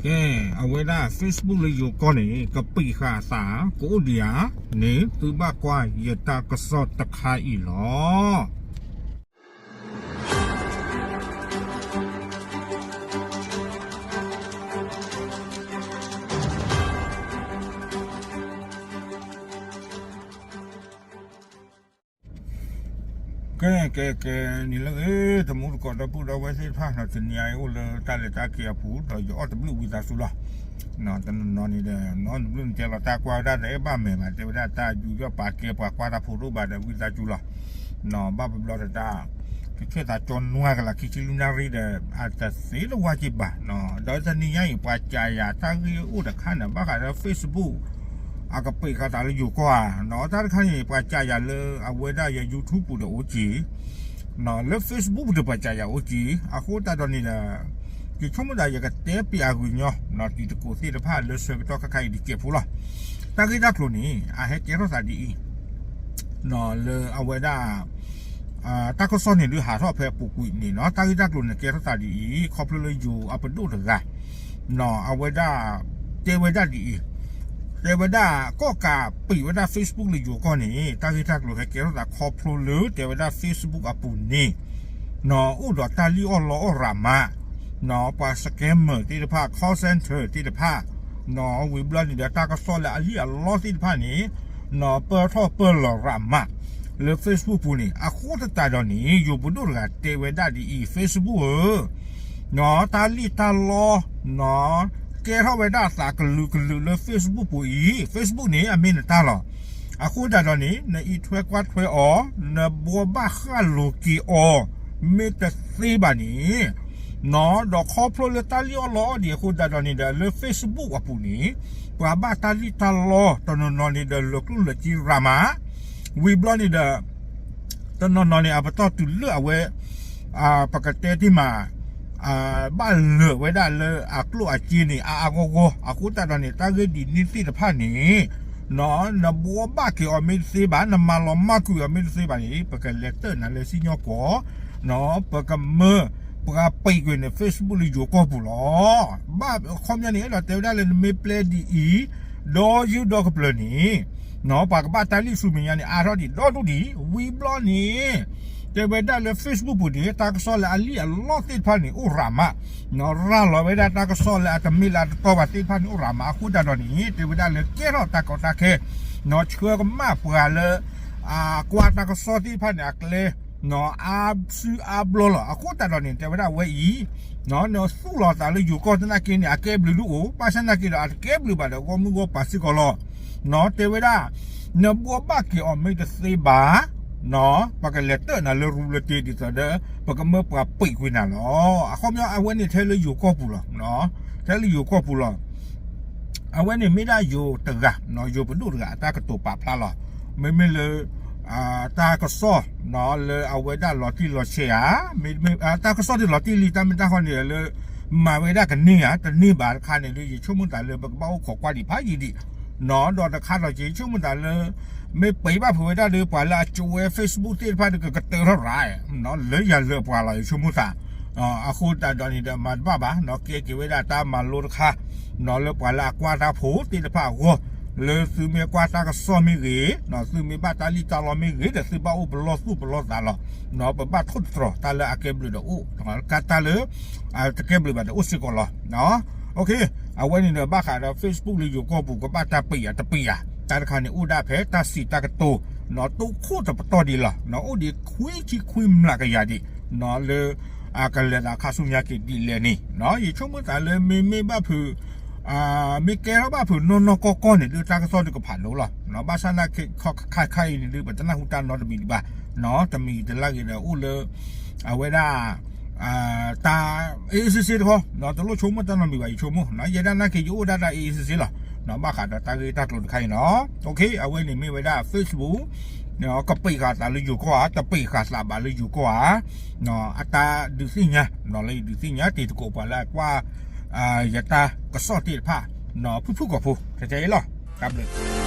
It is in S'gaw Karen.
ကဲ, အဝဲဒၣ် Facebook လၢယိၤကီၢ်န့ၣ် ကပံာ်ဃာ်အသး ကအိၣ်ဒံးဧါန့ၣ် သုဘၣ်ကွၢ်ယတၢ်ကစီၣ်တခါအံၤလီၤ. ကဲ, ကဲ, ကဲ, နံၤလၢအဂ့ၤ တမူတကိးဒီပုၢ်ဒီဝဲၢ်သ့ၣ်တဖၣ် တနံၤအံၤအိၣ်လၢတၢ်လဲၤတၢ်က့ၤအပူၤ ဒီးယအီၣ်တဘျုးဝံသးစူၤလီၤ. တနီၤနီၤန့ၣ်ဒီး နဘျုးနတဲလီၤတၢ်ကွၢ်ဝဲဒၣ်တအဲၣ်ဘၣ်မဲာ်ဘၣ် တဲဝဲဒၣ်တၢ်ယူးယီၣ်ပာ်ကဲပှၤကွၢ်တၢ်ဖိတအိၣ်ဘၣ်ဒီးဝံသးစူၤလီၤ. ဘၣ်ဘျီတၢ် ကဆဲးသးကၠီနွံကလးခံဆံလွံၢ်နၣ်ရံၣ်ဒီး အတသ့တဝါက့ၤဘၣ်. ဒီးတနံၤညါအံၤ ပှၤကးယၤတၢ်ဂ့ၢ်အိၣ်တခါန့ၣ် ဘၣ်ဃးဒီး Facebook အကပံာ်ဃာ်သးလၢယိၤကီၢ်ဧါ, တၢ်တခါန့ၣ် ပှၤကးယၤလၢအဝဲဒၣ်ယ YouTube ပူၤဒီးအိၣ်က့ၤ, လၢ Facebook ပူၤဒီးပှၤကးယၤအိၣ်က့ၤ, အဃိသတးဒီးန့ၣ်ဒီး ယဆိကမိၣ်သးယကတဲပျးအဂ့ၢ်ညီ တံၤသကိးသ့ၣ်တဖၣ်လၢဆၢကတီၢ်ခဲခါအံၤဒ်ကဲးဖိလီၤ. တၢ်ဂ့ၢ်တၢ်ကျိၤန့ၣ် အဟဲကဲထီၣ်သးဒ်အံၤ လၢအဝဲဒၣ် တၢ်ကစီၣ်န့ၣ်ဒုးဟးထီၣ်ဖဲအပူၤကွံာ်န့ၣ်နီၤ, တၢ်ဂ့ၢ်တၢ်ကျိၤန့ၣ်ကဲထီၣ်သးဒ်အံၤ ခီဖျိလၢယိၤအပဒိၣ်တဂၤ အဝဲဒၣ် တဲဝဲဒၣ်ဒ်အံၤ, တဲဝဲဒၣ် ကီၢ်ကးပံာ်ဝဲဒၣ် Facebook လၢယိၤကီၢ်န့ၣ် တၢ်ဂ့ၢ်တၢ်ကျိၤဟဲကဲထီၣ်သးခီဖျိလၢတဲဝဲဒၣ် Facebook အပူၤန့ၣ် အိၣ်ဒီးတၢ်လံၣ်အီၣ်လီအီၣ်ရးမး, ပှၤ scammer သ့ၣ်တဖၣ် call center သ့ၣ်တဖၣ် ဝံၤဘျီန့ၣ်ဒီးတၢ်ကစီၣ်လၢအလံၣ်အလီသ့ၣ်တဖၣ်န့ၣ် ပၢၢ်ထီၣ်ပၢၢ်လီၤရးမး လၢ Facebook ပူၤန့ၣ် အဃိသတးဒီးန့ၣ် ယိၤပဒိၣ်တဂၤတဲဝဲဒၣ်ဒ်အံၤ Facebook ဧၢ တၢ်လံၣ်တၢ်လီ ကဲထီၣ်ဝဲဒၣ်အသးကလုာ်ကလုာ်လၢ Facebook ပူၤအံၤ Facebook န့ၣ် အမ့ၢ်နတၢ်လီၤ. အဃိသတးဒီးန့ၣ် နအံးထွဲကွၢ်ထွဲအီၤ နဘှီဘၣ်ဃၣ်လိၤက့ၤအီၤ မ့ၢ်တသ့ဘၣ်န့ၣ် ဒီးခီဖျိလၢတၢ်လံၣ်အီၣ်လီအီၣ်ဒံးအဃိသတးဒီးန့ၣ်ဒီး လၢ Facebook အပူၤန့ၣ် ပှၤဘၣ်တၢ်လံၣ်တၢ်လီတနီၤနီၤန့ၣ်ဒီး လၢာ်ကျိၣ်လၢာ်စ့ရးမး ဝံၤဘျီန့ၣ်ဒီး တနီၤနီၤန့ၣ် အပတီၢ်တုၤလၢအဝဲ ပကတဲတ့ၢ်မး ဘၣ်လၢာ်ဝဲဒၣ်လၢအကျိၣ်အစ့န့ၣ် အါအါဂီၢ်ဂီၢ် အဃိသတးဒီးန့ၣ် တၢ်ဂ့ၢ်ဒ်န့ၣ်သ့ၣ်တဖၣ်န့ၣ် နဘှီဘၣ်က့ၤအီၤမ့ၢ်တသ့ဘၣ် နမၤလီၤမၢ်ကွံာ်အီၤမ့ၢ်တသ့ဘၣ်န့ၣ် ပကလဲၤတၢၢ်နၤလၢစံၣ်ညီၣ်ကွီၢ် ပကမၢ ပှၤပံာ်ကွံာ်န့ၣ် Facebook လၢယိၤကီၢ်ပူၤလီၤ. ဘၣ်အခီပညီန့ၣ် အဲၣ်ဒိးတဲဝဲဒၣ်လၢနမ့ၢ်ပျဲဒ်အံၤ ဒီးယုၢ်ဒီကပျၢၤန့ၣ် ပှၤကဘၣ်တၢ်လံၣ်ဆူမဲာ်ညါန့ၣ် အါထီၣ်ဒံးဒီဒူၣ်ဒံး ဝံၤဘျီန့ၣ် တဲဝဲဒၣ်လၢ Facebook ပူၤန့ၣ် တၢ်ကစီၣ်လၢအလံၣ်အလီသ့ၣ်တဖၣ်န့ၣ် အိၣ်ရးမး ရၤလီၤဝဲဒၣ်တၢ်ကစီၣ်လၢအတမ့ၢ်လၢအတတီဘၣ်သ့ၣ်တဖၣ်န့ၣ် အိၣ်ရးမး အဃိသတးဒီးန့ၣ် တဲဝဲဒၣ်လၢကဲထီၣ်တၢ်ကီတၢ်ခဲ ဆှၢကမၣ်ပှၤလၢ အကွၢ်တၢ်ကစီၣ်သ့ၣ်တဖၣ်န့ၣ် အကျဲ အါစုအါဘျီလီၤ. အဃိသတးဒီးန့ၣ် တဲဝဲဒၣ်အဝဲအံၤ နသူၣ်လီၤသးလၢယိၤကီၢ်သနာ်က့န့ၣ် အကဲဘျုးဒုအိၣ် ဘၣ်ဆၣ်သနာ်က့ဒီး အတကဲဘျုးဘၣ်ဒီး ဂီၢ်မုၢ်ဂီၢ်ပၤစ့ၢ်ကီးလီၤ. တဲဝဲဒၣ် နဘှီဘၣ်က့ၤအီၤမ့ၢ်တသ့ဘၣ် ပကလဲၤတၢၢ်နၤလၢရူလၢတ့ဒ်သိးဒီး ပကမၢပှၤပံာ်ကွံာ်နၤလီၤ. အခီပညီအဝဲန့ၣ်ထဲလၢယိၤကီၢ်ပူၤလီၤ. ထဲလၢယိၤကီၢ်ပူၤလီၤ. အဝဲန့ၣ်မ့ၢ်ဒၣ်ယိၤတဂၤ ယိၤပဒိၣ်တဂၤအတၢ်ကတိၤပာ်ဖျါလီၤ. မ့မ့ၢ်လၢ တၢ်ကစီၣ် လၢအဝဲဒၣ်လီၤတံၢ်လီၤဆဲးဧါ, တၢ်ကစီၣ်ဒ်လီၤတံၢ်လံ တၢ်မ့ၢ်တၢ်ဃီန့ၣ်လၢ မၤဝဲဒၣ်ကန့ၢ်ဧါ တန့ၢ်ဘၣ်တခါန့ၣ်ဒီး ယဆိကမိၣ်သးလၢပကဘၣ်အိၣ်ခိးကွၢ်ဒံးဖးယံာ်ဒံး ဒီးတခါဒီးက့ၤဆိကမိၣ်သးလၢ မ့ၢ်ပံာ်ဘၣ်ဖုးဝဲဒၣ်ဒီး ပှၤလၢအကၠိဝဲ Facebook သ့ၣ်တဖၣ်ဒီး ကကတၢၢ်ထီၣ်ရၤ လၢယၤလၢပှၤလီၤ ယဆိကမိၣ်သး အဃိသတးဒီးန့ၣ်ဒီး မၤတဘၣ်ဘၣ် ကဲက့ၤဝဲဒၣ်တၢ်မၤလိတခါ လၢပှၤလၢအကွၢ်တၢ်ဖိသ့ၣ်တဖၣ်အဂီၢ် လၢသုမ့ၢ်ကွၢ်တၢ်ကစီၣ်မ့ၢ်ဂ့ၤ သုမ့ၢ်ဘၣ်တၢ်လံၣ်တၢ်လီမ့ၢ်ဂ့ၤဒီး သုဘၣ်အိၣ်ပလီၢ်သူၣ်ပလီၢ်သးလီၤ. ပဘၣ်ထိၣ်သတြီၤတၢ်လၢအကဲဘျုးဒီးအိၣ် တၢ်လၢ တကဲဘျုးဘၣ်ဒီးအိၣ်စ့ၢ်ကီးလီၤ. အဝဲန့ၣ်ဒီးဘၣ်ဃးဒီး Facebook လၢယိၤကီၢ်ပူၤ ကဘၣ်တၢ်ပံာ်ယၤတပံာ်ယၤ တၢ်တခါန့ၣ်အိၣ်ဒၣ်ဖဲတၢ်စံးတၢ်ကတိၤ တိခိၣ်တပတီၢ်ဒံးလီၤ. အိၣ်ဒံးခွံဆံခွံမျးကယၤဒံး လၢ အကလဲၤသးခါဆူညါက့ၤဒ်လဲၣ်န့ၣ် ယဆိကမိၣ်သးလၢမ့မ့ၢ်ဘၣ်ဖုး မ့ၢ်ကဲထီၣ်ဘၣ်ဖုးနီၢ်နီၢ်ကီၢ်ကီၢ်န့ၣ် ဒုးတၢ်ကစီၣ်ဒုးကဖးဒိၣ်လီၤ. ဘၣ်ဆၣ်သနာ်က့ ခါခါအံၤန့ၣ်ဒုး ပတနၢ်ဟူတၢ်နီတမံၤဒံးဘၣ် တမံၤတလၢ်ဂ့ၤဒီးအိၣ်လၢ အဝဲဒၣ် တၢ် အေးအေးဆေးဆေး တခီ တလိၣ်ဆိကမိၣ်တၢ်နီတမံၤဘၣ် ယဆိကမိၣ် ယဲဒၣ်သနာ်က့ ယအိၣ်ဒၣ်တၢ် အေးအေးဆေးဆေး လီၤ. ဘၣ်ဃးဒီးတၢ်ဂ့ၢ်တၢ်ကျိၤတခါအံၤနီၤ အဝဲန့ၣ်မ့ၢ်ဝဲဒၣ် Facebook ကပံာ်ဃာ်သးလၢယိၤကီၢ်ဧါ တပံာ်ဃာ်သးဘၣ်လၢယိၤကီၢ်ဧါ အတၢ်ဒုးသ့ၣ်ညါ လၢယဒုးသ့ၣ်ညါတံၤသကိးပှၤလၢအကွၢ် ယတၢ်ကစီၣ်သ့ၣ်တဖၣ် ဖုၣ်ဖုၣ်ကိာ်ဖိ ခဲကဲအံၤလီၤ. တၢ်ဘျုး